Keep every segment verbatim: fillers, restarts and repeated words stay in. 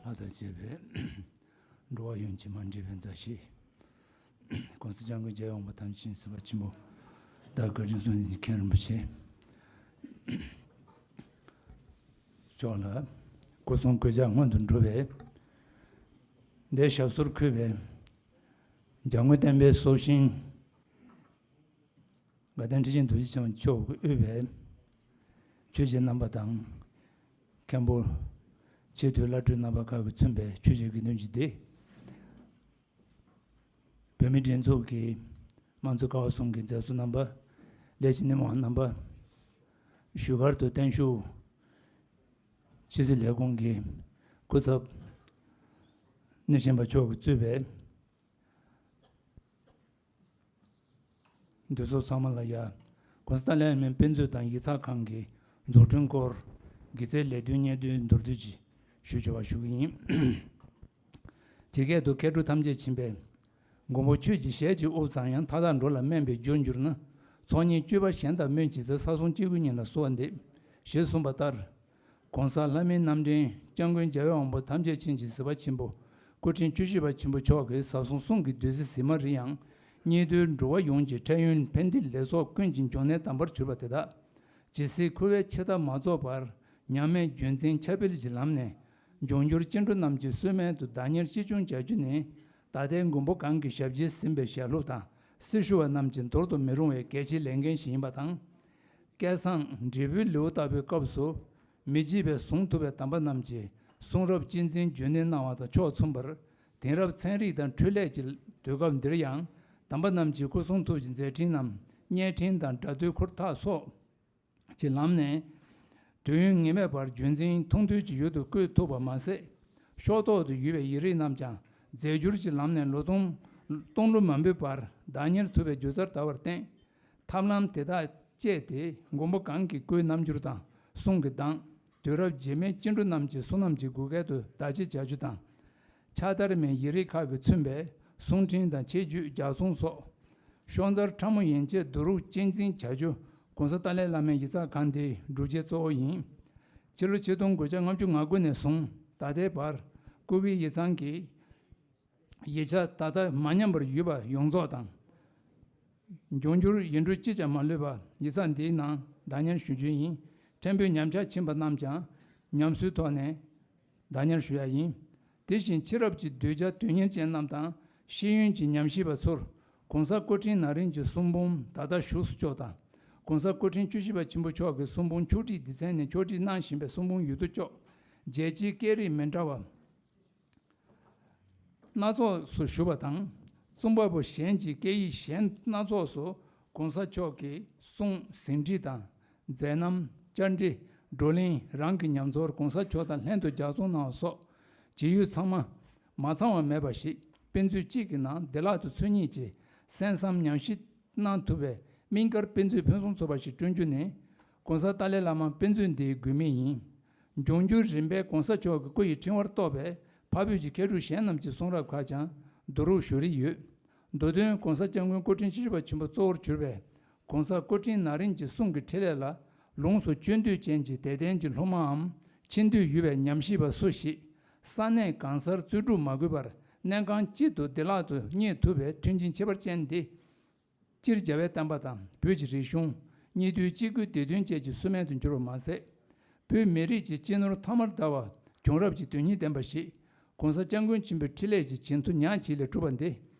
ལྷ་དང་བཅས་པའི་འགྲོ་བ་ཡོངས་ཀྱི་མ་འདྲིས་པའི་མཛའ་བཤེས། ༸གོང་ས་༸སྐྱབས་མགོན་རྒྱལ་བའི་དབང་པོ་ཐམས་ཅད་མཁྱེན་ཟུར་པ་ཆེན་པོ་ཟླ་བ་བཀའ་དྲིན་གསུམ་མཁན་རིན་པོ་ཆེ་མཆོག་ལ། སྐུ་གསུང་གོས་ཆག་སྔོན་དུ་འགྲོ་བའི་འདས་ཞབས་སོར་འཁོད་པའི་འཇམ་མགོན་བསྟན་པའི་སྲོག་ཤིང་དགའ་ལྡན་ཁྲི་ཆེན་རྡོ་རྗེ་འཆང་མཆོག་གིས་དབུས་པའི་ཆོས་རྗེ་རྣམ་པ་དང་། མཁན་པོ་ཆེས་མཐོའི་བླ་སྤྲུལ་རྣམ་པ་ཁག་གིས་མཚོན་པའི་ཆོས་ཀྱི་དགེ་འདུན་གྱི་སྡེ། བོད་མིའི་སྒྲིག་འཛུགས་ཀྱི་དམངས་གཙོ་ཀ་བ་གསུམ་གྱི་མཛད་གཙོ་རྣམ་པ། ལས་བྱེད་སྣེ་མོ་བ་རྣམ་པ། བཞུགས་སྒར་དུ་བརྟན་བཞུགས་ཕྱི་སྲིད་ལས་ཁུངས་ཀྱི་སྐུ་ཚབ་སྣེ་ཤན་པ་མཆོག་གིས་གཙོས་པའི་འདུས་ཚོགས་ཚང་མ་ལ་ཡ། ༸གོང་ས་ཏཱ་ལའི་བླ་མའི་དཔེ་མཛོད་དང་ཡིག་ཚགས་ཁང་གི་འཛུགས་སྐྲུན་སྐོར་དགེ་རྩའི་ལས་དོན་སྙན་ཐོའི་མདོར་བསྡུས་ཅིག་ཞུ་བཅུག་པ་ཞུ་གི་ཡིན། ཇི་སྐད་དུ། མཁས་གྲུབ་ཐམས་ཅད་མཁྱེན་པའི་མགོན་པོ་ཁྱོད་ཀྱི་ཞལ་གྱི་དབུ་གཙང་ཡང་། མཐའ་དག་འགྲོ་ལ་སྨན་པའི་རྒྱུར་གྱུར་ན། ཚོགས་གཉིས་སྤྱོད་པ་གཞན་དག་སྨོས་ཅི་འཚལ། ས་གསུམ་སྐྱེ་དགུའི་གཉེན་ལ་གསོལ་བ་འདེབས། ཞེས་གསུངས་པ་ལྟར། ༸གོང་ས་ལྷ་མིའི་རྣམ་འདྲེན་༸སྐྱབས་མགོན་རྒྱལ་བའི་དབང་པོ་ཐམས་ཅད་མཁྱེན་ཅིང་གཟིགས་པ་ཆེན་པོ་སྐུ་ཕྲེང་བཅུ་བཞི་པ་ཆེན་པོ་མཆོག་གིས་ཟབ་གསང་གསུང་གི་བདུད་རྩི་ཟེགས་མ་རེ་ཡང་། སྙིགས་དུས་འགྲོ་བ་ཡོངས་ཀྱི་འཕྲལ་ཡུན་ཕན་བདེའི་ལེགས་ཚོགས་ཀུན་གྱི་འབྱུང་གནས་དམ་པར་གྱུར་པ་དེ་དག་ཇི་སྲིད་འཁོར་བའི་འཆི་བདག་མ་རྫོགས་བར། མྱ་ངན་རྒྱུན་འཛིན་ཁྱབ་སྤེལ་གྱི་ལམ་ནས། འབྱུང་འགྱུར་སྐྱེ་འགྲོ་རྣམས་ཀྱི་གསོས་སྨན་དུ་བདག་ཉིད་གཅེས་སྐྱོང་བྱ་རྒྱུ་ནི། ད་ལྟའི་མགོན་པོ་གང་གི་ཞབས་རྗེས་ཟིན་པའི་ཞལ་སློབ་དང་། སྲི་ཞུ་བ་རྣམས་ཀྱི་འདོར་དུ་མི་རུང་བའི་གལ་ཆེའི་ལས་འགན་ཞིག་ཡིན་པ་དང་། སྐལ་བཟང་འབྲས་བུའི་ལེའུ་ལྟ་བུའི་སྐབས་སུ། མི་བརྗེད་པའི་གཟུངས་ཐུབ་པའི་དམ་པ་རྣམས་ཀྱི་གསུང་རབ་གཅེས་འཛིན་རྒྱུན་གནས་གནང་བ་དང་ཕྱོགས་མཚུངས་པར། དེང་རབས་ཚན་རིག་དང་འཕྲུལ་ལས་ཀྱི་དུས་སྐབས་འདིར་ཡང་། དམ་པ་རྣམས་ཀྱི་སྐུ་གསུང་ཐུགས་ཀྱི་མཛད་འཕྲིན་རྣམས་བརྙན་འཕྲིན་དང་སྒྲ་སྡུད་འཁོར་ཐག་སོགས་ཀྱི་ལམ་ནས། དུས་ཡུན་ངེས་མེད་པར་རྒྱུན་འཛིན་མཐོང་ཐོས་ཀྱི་ཡུལ་དུ་བཀོད་ཐུབ་པ་མ་ཟད། ཕྱོགས་གཏོགས་སུ་ཡོད་པའི་ཡིག་རིགས་རྣམས་ཀྱང་རྫས་འགྱུར་གྱི་ལམ་ནས་ལོ་སྟོང་སྟོང་ལོ་མ་འབོད་པར་བདག་གཉེར་ཐུབ་པའི་སྒྱུ་རྩལ་དར་བར་བརྟེན། ཐབས་ལམ་དེ་དག་སྤྱད་དེ་མགོན་པོ་གང་གི་སྐུའི་རྣམ་འགྱུར་དང་གསུང་གི་གདངས། དུས་རབས་རྗེས་མའི་སྐྱེ་འགྲོ་རྣམས་ཀྱི་བསོད་ནམས་ཀྱི་བགོ་སྐལ་དུ་བདག་གཅེས་བྱ་རྒྱུ་དང་། ཕྱག་བསྟར་མའི་ཡིག་རིགས་ཁག་གིས་མཚོན་པའི་གསུང་འཕྲིན་དང་ཆེད་བརྗོད་རྒྱ་གསུང་སོགས། ཤོག་མཚར་ཕྲ་མོ་ཡན་ཆད་བསྡུ་རུབ་གཅེས་འཛིན་བྱ་རྒྱུ་༸གོང་ས་ཏཱ་ལའི་བླ་མའི་ཡིག་ཚགས་ཁང་འདིའི་སྒྲུབ་བྱེད་གཙོ་བོ་ཡིན། ཕྱི་ལོ་ཆིག་སྟོང་དགུ་བརྒྱ་ལྔ་བཅུ་ང་དགུ་ནས་བཟུང་ད་ལྟའི་བར་སྐུ་སྒེར་ཡིག་ཚང་གི་ཡིག་ཆ་ད་ལྟ་མ་ཉམས་པར་ཡོད་པ་ཡོངས་རྫོགས་དང་། འབྱུང་འགྱུར་ཡིག་འབྲུ་གཅིག་ཀྱང་མ་ལུས་པ་ཡིག་ཚང་འདིའི་ནང་བདག་གཉེར་ཞུ་རྒྱུ་ཡིན། ཕྲན་བུའི་ཉམས་ཆག་ཕྱིན་པ་རྣམས་ཀྱང་ཉམས་གསོའི་ཐོག་ནས་བདག་གཉེར་ཞུ་ཡ་ཡིན། དེ་བཞིན་ཕྱི་རབས་ཀྱི་གདུལ་བྱ་དོན་གཉེར་ཅན་རྣམས་དང་ཤེས་ཡོན་གྱི་ཉམས་ཞིབ་པ་ཚོར་༸གོང་ས་སྐུ་ཕྲེང་ན་རིམ་གྱི་གསུང་འབུམ་ད་ལྟ་བཞུགས་སུ་བཅུག་དང་། ༸གོང་ས་སྐུ་ཕྲེང་བཅུ་བཞི་པ་ཆེན་པོ་མཆོག་གི་གསུང་འབུམ་ཕྱོགས་སྒྲིག་སྡེ་ཚན་ནས་ཕྱོགས་སྒྲིག་གནང་བཞིན་པའི་གསུང་འབུམ་ཡུལ་དུ་བཅུག་རྒྱལ་སྤྱིའི་སྐད་རིགས་མི་འདྲ་བ་སྣ་ཚོགས་སུ་བཞུགས་པ་དང་། རྩོམ་པ་པོ་གཞན་གྱི་སྐད་ཡིག་གཞན་སྣ་ཚོགས་སུ་༸གོང་ས་མཆོག་གི་གསུང་ཟིན་བྲིས་དང་། མཛད་རྣམ། བཅར་འདྲི། བགྲོ་གླེང་། རང་གི་ཉམས་ཚོར་༸གོང་ས་མཆོག་དང་ལྷན་དུ་ལྗགས་རྩོམ་གནང་བ་སོགས་ཇི་ཡོད་ཚང་མ་མ་ཚང་བ་མེད་པ་ཞིག་དཔེ་མཛོད་གཅིག་གི་ནང་བདེ་བླག་ཏུ་འཚོལ་སྙེག་བྱས། གསན་བསམ་ཉམས་ཞིབ་གནང་ཐུབ་པའི་སྨན་དཀར་དཔེ་མཛོད་ཕུན་སུམ་ཚོགས་པ་ཞིག་བསྐྲུན་རྒྱུ་ནི་༸གོང་ས་ཏཱ་ལའི་བླ་མ་དཔེ་མཛོད་འདིའི་དགོས་དམིགས་ཡིན། འབྱུང་འགྱུར་རིམ་པས་༸གོང་ས་མཆོག་གི་སྐུ་ཡི་ཕྲེང་བར་གཏོགས་པའི་འཕགས་བོད་ཀྱི་མཁས་གྲུབ་གཞན་རྣམས་ཀྱི་གསུང་རབ་ཁག་ཀྱང་བསྡུ་རུབ་ཞུ་རེ་ཡོད། མདོ་དོན་༸གོང་ས་༸སྐྱབས་མགོན་སྐུ་ཕྲེང་བཅུ་བཞི་པ་ཆེན་པོ་གཙོ་བོར་གྱུར་པའི་༸གོང་ས་སྐུ་ཕྲེང་ན་རིམ་གྱི་གསུང་གི་འཕྲིན་ལས་ལ་ལོངས་སུ་སྤྱོད་འདོད་ཅན་གྱི་དད་ལྡན་གྱི་སློབ་མའམ་ཕྱིན་འདོད་ཡོད་པའི་ཉམས་ཞིབ་པ་སུ་ཞིག་ས་གནས་གང་སར་རྩོལ་སྒྲུབ་མ་དགོས་པར་གནས་ཁང་གཅིག་ཏུ་བདེ་བླག་ཏུ་རྙེད་ཐུབ་པའི་མཐུན་རྐྱེན་ཁྱད་པར་ཅན་འདི། སྤྱིར་རྒྱལ་བའི་བསྟན་པ་དང་བོད་ཀྱི་རིག་གཞུང་། སྙིགས་དུས་གཅིག་པུའི་བདེ་དོན་བཅས་ཀྱི་གསོས་སྨན་དུ་གྱུར་པ་མ་ཟད། བོད་མི་རིགས་ཀྱི་སྤྱི་ནོར་ཐ་མར་དར་བ་བྱུང་རབས་ཀྱི་དོན་སྙིང་ལྡན་པ་ཞིག་༸གོང་ས་༸སྐྱབས་མགོན་ཆེན་པོའི་འཕྲིན་ལས་ཀྱི་བྱིན་མཐུ་ཉག་གཅིག་ལས་གྲུབ་པ་འདི།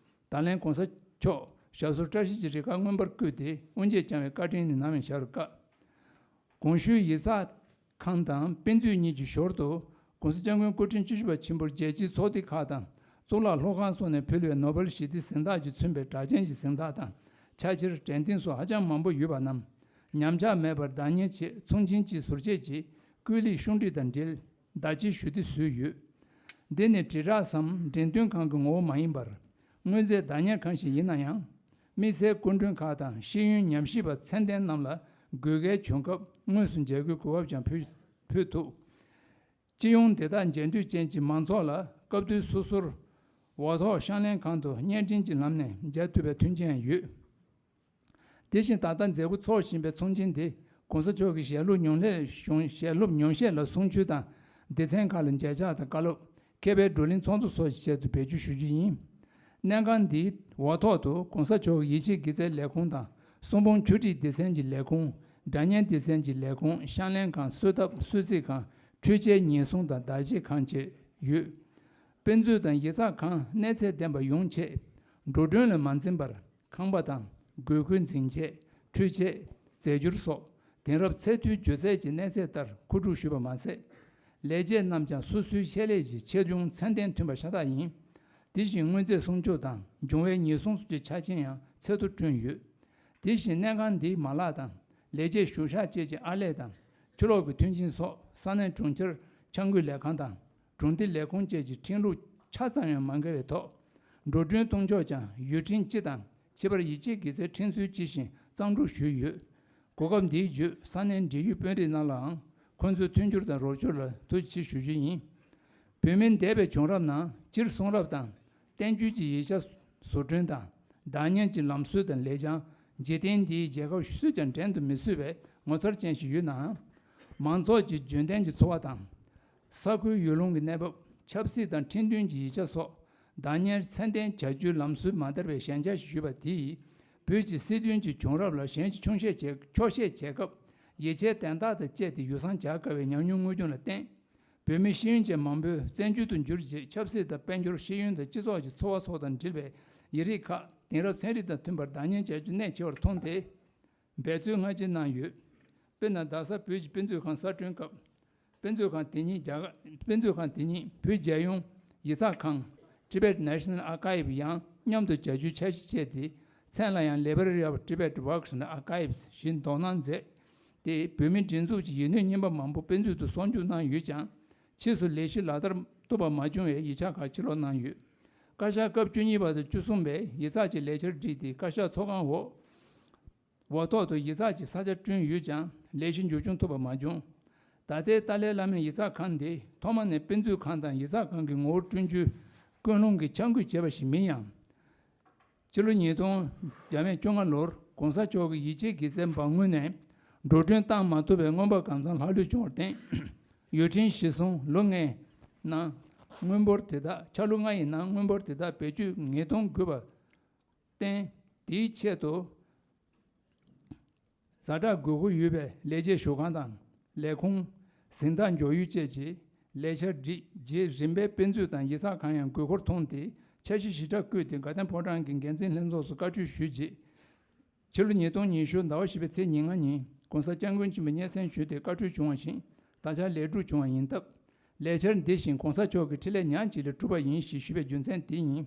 ད་ལན་༸གོང་ས་མཆོག་ཞབས་སོར་བཀྲ་ཤིས་ཀྱི་རིགས་ཁག་མངོན་པར་བཀོད་དེ་དབུ་འབྱེད་བསྐྱངས་པའི་བཀའ་དྲིན་ནི་ནམ་ཡང་བཞག་རུ་དཀའ། གོང་ཞུས་ཡིག་ཚགས་ཁང་དང་དཔེ་མཛོད་གཉིས་ཀྱི་ཞོར་དུ་༸གོང་ས་༸སྐྱབས་མགོན་སྐུ་ཕྲེང་བཅུ་བཞི་པ་ཆེན་པོར་རྒྱལ་སྤྱིའི་ཚོགས་སྡེ་ཁག་དང་གཙུག་ལག་སློབ་ཁང་སོགས་ནས་ཕུལ་བའི་ནོ་བེལ་ཞི་བདེའི་གཟེངས་རྟགས་ཀྱིས་མཚོན་པའི་གྲགས་ཅན་གྱི་གཟེངས་རྟགས་དང་ཕྱག་ཕྱིར་དྲན་རྟེན་སོགས་ཧ་ཅང་མང་པོ་ཡོད་པ་རྣམས་ཉམས་ཆག་མེད་པར་བདག་གཉེར་ཆེད་ཚོང་ཆེན་གྱི་ཟུར་བཅད་ཀྱིས་སྐུ་ལས་ཤོག་འགྲིལ་དང་འབྲེལ་བདག་གཅེས་ཞུ་སྟེ་བཟོས་ཡོད། འདི་ནི་དྲིལ་བསྒྲགས་སམ་འགྲེམས་སྟོན་ཁང་གི་ངོ་བོ་མ་ཡིན་པར་དངོས་རྫས་བདག་གཉེར་ཁང་ཞིག་ཡིན་ན་ཡང་། དམིགས་བསལ་སྐུ་མགྲོན་ཁག་དང་ཤེས་ཡོན་ཉམས་ཞིབ་པ་ཚད་ལྡན་རྣམས་ལ་དགོས་གལ་བྱུང་སྐབས་དངོས་སུ་མཇལ་དགོས་གོ་སྐབས་ཀྱང་ཕུལ་ཕུལ་ཐུབ། སྤྱི་ཡོངས་དེ་དག་མཇལ་འདོད་ཅན་གྱི་མང་ཚོགས་ལ་སྐབས་དུས་སོ་སོར་འོག་ཐོག་ཤང་ལེན་ཁང་དུ་བརྙན་འཕྲིན་གྱི་ལམ་ནས་མཇལ་ཐུབ་པའི་མཐུན་རྐྱེན་ཡོད། དེ་བཞིན་ད་ལྟ་མཛད་སྒོ་འཚོགས་བཞིན་པའི་ཚོང་ཆེན་དེ་༸གོང་ས་མཆོག་གི་ཞལ་སློབ་ཉུང་ཤས་ཞུང་ཞལ་སློབ་ཉུང་ཤས་ལ་གསུང་ཆོས་དང་སྡེ་ཚན་ཁག་ལ་མཇལ་ཕྱག་དང་བཀའ་སློབ། མཁས་པའི་བགྲོ་གླེང་ཚོགས་འདུ་སོགས་ཀྱི་ཆེད་དུ་བེད་སྤྱོད་ཞུ་རྒྱུ་ཡིན། གནས་ཁང་འདིའི་འོག་ཐོག་ཏུ་༸གོང་ས་མཆོག་གི་ཡིད་ཆེས་དགེ་རྩའི་ལས་ཁུངས་དང་། གསུང་འབུམ་ཆོས་ཁྲིད་སྡེ་ཚན་གྱི་ལས་ཁུངས། སྒྲ་སྙན་སྡེ་ཚན་གྱི་ལས་ཁུངས། ཤང་ལེན་ཁང་། གསོལ་ཐབ། གསོལ་ཚིགས་ཁང་། འཕྲུལ་ཆས་ཉེན་སྲུང་དང་བདག་གཅེས་ཁང་བཅས་ཡོད། དཔེ་མཛོད་དང་ཡིག་ཚགས་ཁང་གནས་ཚད་ལྡན་པ་ཡོང་ཆེད། འགྲོ་གྲོན་ལ་མ་འཛེམས་པར། ཁང་པ་དང་། དགོས་མཁོའི་འཛིན་ཆས། འཕྲུལ་ཆས། རྫས་འགྱུར་སོགས། དེང་རབས་ཚད་མཐོའི་སྒྱུ་རྩལ་གྱི་གནས་ཚད་ལྟར་མཁོ་སྒྲུབ་ཞུས་པ་མ་ཟད། ལས་བྱེད་རྣམས་ཀྱང་སོ་སོའི་ཆེད་ལས་ཀྱི་ཆེ་ཆུང་ཚད་ལྡན་མཐུན་པ་ཤ་སྟག་ཡིན། དེ་བཞིན་དངོས་རྫས་སྲུང་སྐྱོབ་དང་འབྱུང་བའི་ཉེན་སྲུང་སོགས་ཀྱི་ཆ་རྐྱེན་ཡང་ཚད་མཐོར་བསྐྲུན་ཡོད། དེ་བཞིན་གནས་ཁང་འདིའི་མ་ལག་དང་ལས་བྱེད་བཞུགས་ཤག་བཅས་ཀྱི་ཨར་ལས་དང་། ཕྱི་ལོགས་ཀྱི་མཐུན་རྐྱེན་སོགས་ས་གནས་གྲོང་ཁྱེར་འཆར་འགོད་ལས་ཁང་དང་། གྲོང་སྡེ་ལས་ཁུངས་བཅས་ཀྱི་ཁྲིམས་ལུགས་ཆ་ཙམ་ཡང་མ་འགལ་བའི་ཐོག་འགྲོ་གྲོན་གཏོང་ཕྱོགས་ཀྱང་ཡུལ་ཁྲིམས་སྤྱི་དང་ཁྱད་པར་ཡིད་ཆེས་དགེ་རྩའི་ཁྲིམས་སྲོལ་ཇི་བཞིན་གཙང་སྒྲུབ་ཞུས་ཡོད། གོ་སྐབས་འདིའི་བརྒྱུད་ས་གནས་འབྲེལ་ཡོད་དཔོན་རིགས་རྣམས་ལའང་ཁོང་ཚོའི་མཐུན་འགྱུར་དང་རོགས་སྐྱོར་ལ་ཐུགས་རྗེ་ཆེ་ཞུ་རྒྱུ་ཡིན། བོད་མིའི་འདས་པའི་བྱུང་རབས་ནང་སྤྱིར་གསུང་རབ་དང་། བསྟན་བཅོས་ཀྱི་ཡིག་ཆ་བཟོ་སྐྲུན་དང་། བདག་གཉེར་གྱི་ལམ་སྲོལ་དང་ལས་བྱང་འཇིག་རྟེན་འདིའི་རྒྱལ་ཁབ་སུས་ཀྱང་འགྲན་དུ་མི་བཟོད་པའི་ངོ་མཚར་ཅན་ཞིག་ཡོད་ནའང་། མང་ཚོགས་ཀྱི་རྒྱུན་ལྡན་གྱི་འཚོ་བ་དང་། ས་ཁུལ་ཡུལ་ལུང་གི་གནས་བབ། ཆབ་སྲིད་དང་ཁྲིམས་མཐུན་གྱི་ཡིག་ཆ་སོགས་བདག་གཉེར་ཚད་ལྡན་བྱ་རྒྱུའི་ལམ་སྲོལ་མ་དར་བའི་ཞན་ཆ་ཞིག་ཡོད་པ་དེས། བོད་ཀྱི་སྲིད་དོན་གྱི་བྱུང་རབས་ལ་གཞན་གྱིས་འཁྱོག་བཤད་བྱེད་འཁྱོག་བཤད་བྱེད་སྐབས་ཡིག་ཆའི་དན་རྟགས་དང་བཅས་ཏེ་ཡུལ་བཟང་བྱ་དཀའ་བའི་ཉམས་མྱོང་དངོས་བྱུང་ལ་བརྟེན། བོད་མི་ཤེས་ཡོན་ཅན་མང་པོས་བཙན་བྱོལ་དུ་འབྱོར་རྗེས་ཆབ་སྲིད་དང་དཔལ་འབྱོར། ཤེས་ཡོན་དང་སྤྱི་ཚོགས་ཀྱི་འཚོ་བ་སོགས་དང་འབྲེལ་བའི་ཡིག་རིགས་ཁག་དེང་རབས་ཚན་རིག་དང་མཐུན་པར་བདག་གཉེར་བྱ་རྒྱུ་གནད་ཆེ་བར་མཐོང་སྟེ། འབད་རྩོལ་སྔ་ཕྱི་གནང་ཡོད། དཔེར་ན། རྡ་ས་བོད་ཀྱི་དཔེ་མཛོད་ཁང་གསར་སྐྲུན་སྐབས། དཔེ་མཛོད་ཁང་དེ་ཉིད་རྒྱ་གར། དཔེ་མཛོད་ཁང་དེ་ཉིད་བོད་རྒྱལ་ཡོངས་ཡིག་ཚགས་ཁང་། Tibet National Archive ཡང་མཉམ་དུ་བྱ་རྒྱུའི་འཆར་གཞི་བྱས་ཏེ། མཚན་ལ་ཡང་Library of Tibet Works and Archives ཞེས་འདོགས་གནང་མཛད་དེ། བོད་མིའི་སྒྲིག་འཛུགས་ཀྱི་ཡིག་སྣོད་རྙིང་པ་མང་པོ་དཔེ་མཛོད་དུ་སོར་འཇུག་གནང་ཡོད་ཀྱང་། ཕྱིས་སུ་ལས་གཞི་ལག་བསྟར་ཐུབ་པ་མ་བྱུང་བས་ཡིག་ཆ་ཁག་ཕྱིར་སློག་གནང་ཡོད། བཀའ་ཤག་སྐབས་བཅུ་གཉིས་པ་དང་བཅུ་གསུམ་པས་ཡིག་ཚགས་ཀྱི་ལས་འཆར་བསྒྲིགས་ཏེ། བཀའ་ཤག་ཚོགས་ཁང་འོག་འོག་ཐོག་ཏུ་ཡིག་ཚགས་ཀྱི་ས་ཆ་བསྐྲུན་ཡོད་ཀྱང་ལས་གཞི་འཇུག་སྐྱོང་ཐུབ་པ་མ་བྱུང་། ད་ལྟའི་ཏཱ་ལའི་བླ་མའི་ཡིག་ཚགས་ཁང་འདི་ཐོག་མ་ནས་དཔེ་མཛོད་ཁང་དང་ཡིག་ཚགས་ཁང་གི་ངོ་བོར་བསྐྲུན་རྒྱུའི་ཀུན་སློང་གིས་འཆར་འགོད་བྱས་པ་ཞིག་མིན་ཡང་། ཕྱི་ལོ་ཉིས་སྟོང་བརྒྱ་མེད་བཅོ་ལྔ་ལོར་༸གོང་ས་མཆོག་གི་ཡིད་ཆེས་དགེ་རྩའི་འབངས་དངུལ་ནས་འགྲོ་གྲོན་བཏང་མ་ཐུབ་པའི་མངོན་པ་གང་འཚམ་ལྷག་ལུས་བྱུང་བར་བརྟེན། ཡུལ་ཁྲིམས་གཞི་བཟུང་ལོ་ལྔའི་ནང་དངུལ་འབོར་དེ་དག་ཕྱྭ་ལོ་ལྔ་ཡི་ནང་དངུལ་འབོར་དེ་དག་བེད་སྤྱོད་ངེས་གཏོང་དགོས་པར་བརྟེན། དེའི་ཆེད་དུ་ཛ་དྲག་དགོས་མཁོ་ཡོད་པའི་ལས་བྱེད་ཞུ་ཁང་དང་ལས་ཁུངས། གཟེངས་རྟགས་འཇོག་ཡུལ་བཅས་ཀྱི་ལས་འཆར་བསྒྲིགས་རྗེས། རིམ་པས་དཔེ་མཛོད་དང་ཡིག་ཚགས་ཁང་ཡང་དགོས་མཁོར་མཐོང་སྟེ། འཆར་གཞི་ཞིབ་ཕྲ་བཀོད་དེ་དགའ་ལྡན་ཕོ་བྲང་གི་འགན་འཛིན་ལྷན་ཚོགས་སུ་བཀའ་འཁྲོལ་ཞུས་རྗེས། ཕྱི་ལོ་ཉིས་སྟོང་ཉི་ཤུ་ཟླ་བ་བཞི་པའི་ཚེས་ཉེར་ལྔ་ཉིན་༸གོང་ས་༸སྐྱབས་མགོན་ཆེན་པོས་སྙན་སེང་ཞུས་ཏེ་བཀའ་འཁྲོལ་བྱུང་བ་བཞིན་ད་ཆ་ལས་སྒྲུབ་བྱུང་བ་ཡིན་སྟབས། ལས་འཆར་འདི་བཞིན་༸གོང་ས་མཆོག་གི་འཕྲིན་ལས་ཉག་གཅིག་ལས་གྲུབ་པ་ཡིན་ཞེས་ཞུས་པའི་རྒྱུ་མཚན་དེ་ཡིན།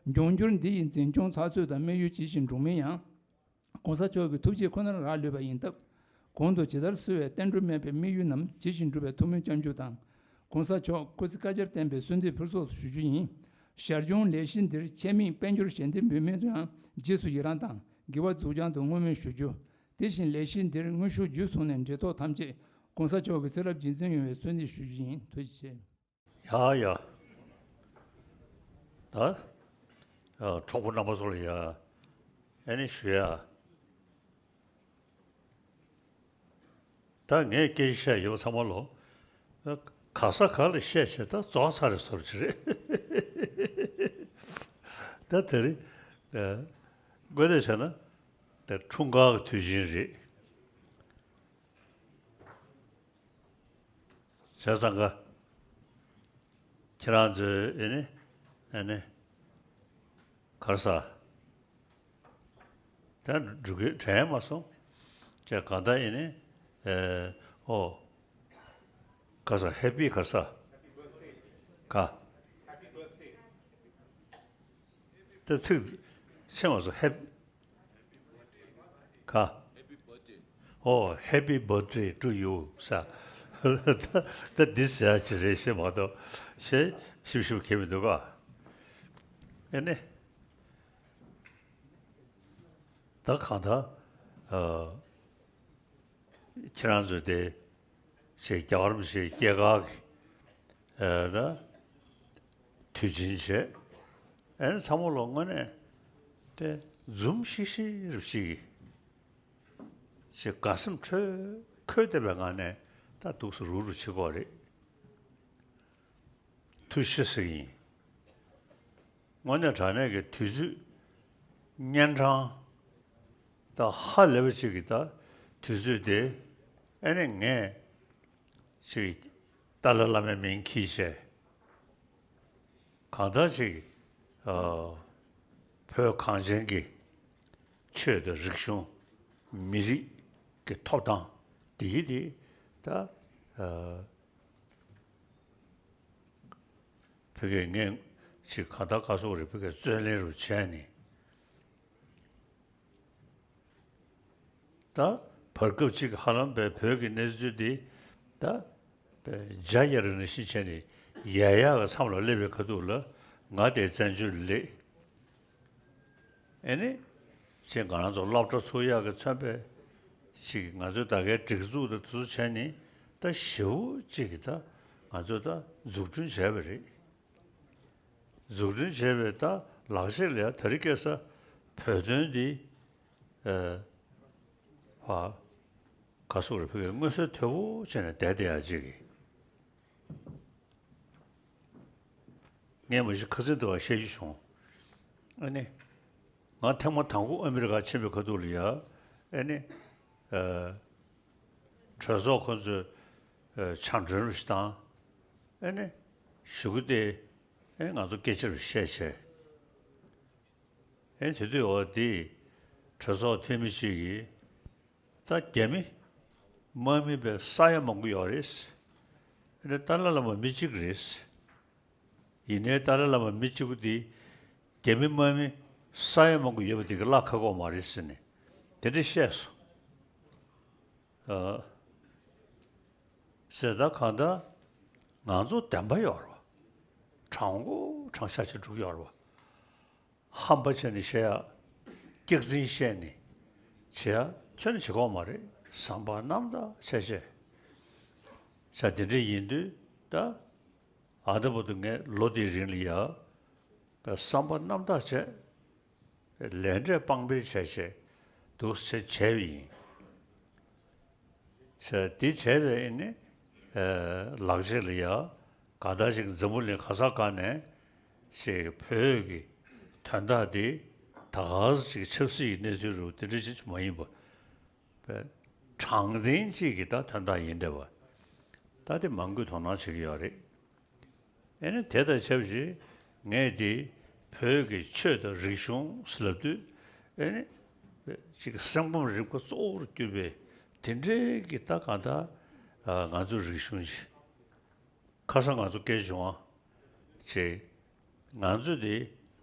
འབྱུང་འགྱུར་འདི་ཡི་འཛིན་སྐྱོང་ཚགས་ཚུད་དང་དམིགས་ཡུལ་ཇི་བཞིན་འགྲུབ་མིན་ཡང་༸གོང་ས་མཆོག་གི་ཐུགས་རྗེ་ཁོ་ནར་རག་ལུས་པ་ཡིན་སྟབས། གོང་དུ་ཇི་ལྟར་གསོལ་བའི་བསྟན་འགྲོ་མེད་པའི་དམིགས་ཡུལ་རྣམས་ཇི་བཞིན་འགྲུབ་པའི་ཐུགས་སྨོན་སྐྱབས་འཇུག་དང་། ༸གོང་ས་མཆོག་སྐུ་ཚེ་བསྐལ་བརྒྱར་བརྟན་པའི་གསོལ་འདེབས་ཕུལ་སོགས་སུ་ཞུ་རྒྱུ་ཡིན། ཞར་བྱུང་ལས་གཞི་འདིར་ཆེད་དམིགས་དཔལ་འབྱོར་ཞལ་འདེབས་འབུལ་མིན་དུའང་རྗེས་སུ་ཡི་རང་དང་དགེ་བ་འཛུགས་སྦྱང་དུ་བསྔོ་སྨོན་ཞུ་རྒྱུ། དེ་བཞིན་ལས་གཞི་འདིར་དངོས་ཤུགས་བརྒྱུད་སོང་ནས་འབྲེལ་ཐོགས་ཐམས་ཅད་༸གོང་ས་མཆོག་གི་ཚེ་རབས་རྗེས་འཛིན་ཡོང་བའི་གསོལ་འདེབས་ཞུ་རྒྱུ་ཡིན། ཐུགས་རྗེ་ཆེ། ཡ་ཡ། ད་ཨ་གྲོགས་པོ་རྣམ་པ་ཚོ་ལ་ཡ་ཨ་ནི་ཞུ་ཡ། ད་ངས་སྐད་ཆ་བཤད་ཡོད་ཚང་མ་ལོ། ག་ས་ག་ལ་བཤད་བྱས་ད་རྫོགས་ཚར་རེད་བཟོ་འདྲ་ཅིག་རེད། ད་དེ་རིང་དངོས་གནས་བྱས་ན་དེ་འཁྲུངས་སྐར་གྱི་དུས་ཆེན་རེད། བྱས་ཙང་ཀ་ཁྱེད་རང་ཚོའི་ཨེ་ནི་ཨེ་ནི་ག་རེ་ཟ། དེ་འགྲུལ་སྐྱོད་དྲན་མ་སོང་། ཅེས་གང་ལྟར་ཨེ་ནི་ཨེ་ཨོ་ག་རེ་ཟ། ཧེ་པི་ག་རེ་ཟ། ག་དེ་ཚིག་ཤེས་མ་སོང་། ཧེ་ག་ཨོ་Happy birthday to you ཟེར། ད་ད་འདི་ཟེར་ཡ་ཅིག་རེད་ཤེས་མ་གཏོགས་ཞེས་ཞིབ་ཞིབ་གས་མི་འདུག་ག་ཨེ་ནི་ད་གང་ལྟར་ཨ་ཁྱེད་རང་ཚོས་དེ་ཞེས་རྒྱ་གར་མི་ཞེས་སྐྱེས་སྐར་གྱི་ཨ་ད་དུས་ཆེན་བྱས། ཨེ་ནི་ཚང་མ་ལོ་དངོས་གནས་དེ་འཛུམ་ཤིག་ཤིག་རུ་ཞིག་ཞེས་དགའ་སེམས་འཕྲོས་འཁོལ་བསྡད་པའི་ངང་ནས་ད་འདུག་སེ་རུག་རུག་བྱེད་ཀྱི་ཡོད་རེད། ཐུགས་རྗེ་ཆེ་ཟེར་གྱི་ཡིན། དངོས་གནས་དྲང་གནས་ཀྱི་དུས་ཚོད་གཉན་འཕྲང་ད་ཧ་ལས་པ་ཅིག་གི་ད་དུས་ཚོད་དེ་ཨེ་ནི་ངས་ཅིག་ཏཱ་ལའི་བླ་མའི་མིང་འཁྱེར་བྱས། གང་ལྟར་ཅིག་ཨ། བོད་གངས་ཅན་གྱི་ཆོས་དང་རིག་གཞུང་། མི་རིགས་ཀྱི་ཐོབ་ཐང་འདི་ཡིན་ཏེ། ད་ཨ། ཕ་གིར་ངས་ཅིག་གང་ལྟར་ག་ཟེར་དགོས་རེད། ཕ་གིར་བརྩོན་ལེན་རུ་བྱས་ནས། ད་བར་སྐབས་ཅིག་ཧ་ལམ་པའི་བོད་ཀྱི་གནས་ཚུལ་འདི་ད་བརྒྱ་ཡར་ནས་ཤི་བྱས་ནས་ཡལ་ཡག་གི་མཚམས་ལ་སླེབས་པའི་ཁ་ཐུག་ལ། ང་དེ་བཙན་བྱོལ་སླེབས། ཨེ་ནི་ཅིག་ང་རང་ཚོ་སློབ་གྲྭ་ཚུགས་ཡག་གི་མཚོན་པའི་ཅིག་ང་ཚོ་ད་གའི་སྒྲིག་འཛུགས་དང་དེ་ཚོ་བྱས་ནས་ད་ཞེ་པོ་ཅིག་གི་ད་ང་ཚོ་ད་འཛུགས་སྐྲུན་བྱས་པ་རེད། འཛུགས་སྐྲུན་བྱས་པའི་ད་ལག་ཤེས་ལ་ཡ་དེ་རིང་ཁ་སང་བོད་དོན་འདི་ཨ། ཧ། ག་ཟེར་དགོས་རེད། ཕ་གིར་མངོན་གསལ་དོད་པོ་བྱས་ནས་བསྡད་བསྡད་ཡག་ཅིག་གི། ངས་མ་གཞི་ཁ་སང་དེ་བ་བཤད་རྒྱུ་བྱུང་། ཨ་ནི། ང་ཐེངས་མ་དང་པོ་ཨ་མི་རི་ཀ་ཕྱིན་པའི་ཁ་ཐུག་ལ་ཡ། ཨ་ནི། ཨ། གྲོས་ཚོགས་ཁོ་ཚོས་ཨ། ཕྱག་མགྲོན་རུ་ཞིག་བཏང་། ཨ་ནི། གཞུག་གུ་དེ་ཨ་ང་ཚོ་སྐད་ཆ་རུ་བཤད་བྱས། ཨེ་དེ་དུས་འོ་དེ་གྲོས་ཚོགས་འཐུས་མི་གཅིག་གིས། ད་རྒྱ་མི་དམག་མི་དཔེ་ས་ཡ་མང་པོ་ཡོད་རེད། ཨེ་ཏཱ་ལའི་བླ་མ་མི་གཅིག་རེད། ཡིན་ནའི་ཏཱ་ལའི་བླ་མ་མི་གཅིག་པུ་དེ་རྒྱ་མི་དམག་མི་ས་ཡ་མང་པོ་ཡོད་པ་དེ་གི་བླ་ཁ་ཁོག་མ་རེད་ཟེར་ནས་དེ་འདྲ་བཤད་སོང་། ཨ། ཟེར། ད་གང་ལྟར་ང་ཚོ་བདེན་པ་ཡོད་རེད་བ། དྲང་པོ་དྲང་བཞག་ཅིག་འགྲོ་གི་ཡོད་རེད་བ། ཧམ་པ་བྱས་ནས་བཤད་ཡ། སྐྱག་རྫུན་བཤད་ནས་བྱེད་ཡ་ཁྱོན་ནས་བྱེད་ཀྱི་ཡོད་མ་རེད། བསམ་པ་རྣམ་དག་བྱས་བྱས། བྱས་དེ་འདྲ་ཡིན་དུས་ད་ཨ་ད་བར་དུ་ངས་ལོ་འདིའི་རིང་ལ་ཡ་བསམ་པ་རྣམ་དག་བྱས། ལས་འབྲས་དཔང་སྤེལ་བྱས་བྱས་འདུག་སེ་བྱས་པ་ཡིན། ཟེར། འདི་བྱས་པའི་ཨེ་ནི་ཨ། ལག་རྗེས་ལ་ཡ། གང་ལྟར་ཅིག་འཛམ་བུ་གླིང་ག་ས་ག་ནས་ཅིག་བོད་ཀྱི་དོན་དག་འདི་ད་ག་ཟེ་ཅིག་ཆབ་སྲིད་ཀྱི་གནས་ཚུལ་རུ་དེ་འདྲ་ཅིག་མ་ཡིན་པ། པའི་དྲང་བདེན་གཅིག་གི་ད་དོན་དག་ཡིན་བསྡད་པ། ད་དེ་མང་པོས་དོ་སྣང་བྱེད་ཀྱི་ཡོད་རེད། ཨེ་ནི་དེ་དང་ཆབས་ཅིག་ངས་དེ་བོད་ཀྱི་ཆོས་དང་རིག་གཞུང་ཟེར་ལབ་དུས། ཨེ་ནི་ཅིག་སེམས་ཁམས་རིག་པ་གཙོ་བོར་གྱུར་པའི་དེ་འདྲའི་གི་ད་གང་ལྟར་ཨ། ང་ཚོ་རིག་གཞུང་ཅིག་ཁ་སང་ང་ཚོ་སྐད་ཆ་བྱུང་བ་ཅིག་ང་ཚོ་དེ་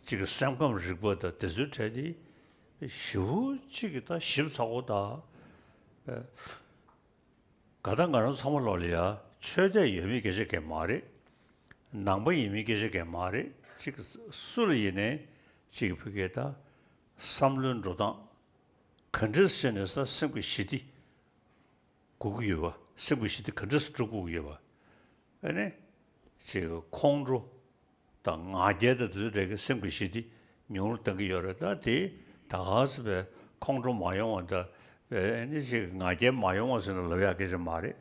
གཅིག་གི་སེམས་ཁམས་རིག་པ་དང་དེ་ཚོའི་གྲས་དེ་ཞེ་པོ་གཅིག་གི་ད་ཞིབ་ཚགས་པོ་དང་། ཨ། ག་ད་ང་རང་ཚང་མ་ལོག་ལ་ཡ་ཆོས་དད་ཡོད་མེད་སྐད་ཆ་གང་མ་རེད། ནང་པ་ཡིན་མིན་སྐད་ཆ་གང་མ་རེད། གཅིག་སུ་ལ་ཡིན་ནའི་གཅིག་ཕ་གིའི་ད་བསམ་བློའི་འགྲོ་སྟངས་ག་འདྲས་བྱས་ནས་ད་སེམས་ཀྱི་ཞི་བདེ་དགོས་ཀྱི་ཡོད་པ། སེམས་ཀྱི་ཞི་བདེ་ག་འདྲས་སྒྲུབ་དགོས་ཀྱི་ཡོད་པ། ཨ་ནི་ཅིག་ཁོང་ཁྲོ་དང་ང་རྒྱལ་དང་དེ་ཚོའི་གྲས་ཀྱི་སེམས་ཀྱི་ཞི་བདེ་ཉུང་རུ་གཏང་གི་ཡོད་རེད། ད་དེ་ད་ག་ཟེ་བའི་ཁོང་ཁྲོ་མ་ཡོང་བ་དང་། ཨ་ནི་ཅིག་ང་རྒྱལ་མ་ཡོང་བ་ཟེར་ནས་ལབ་ཡག་སྐད་ཆ་མ་རེད།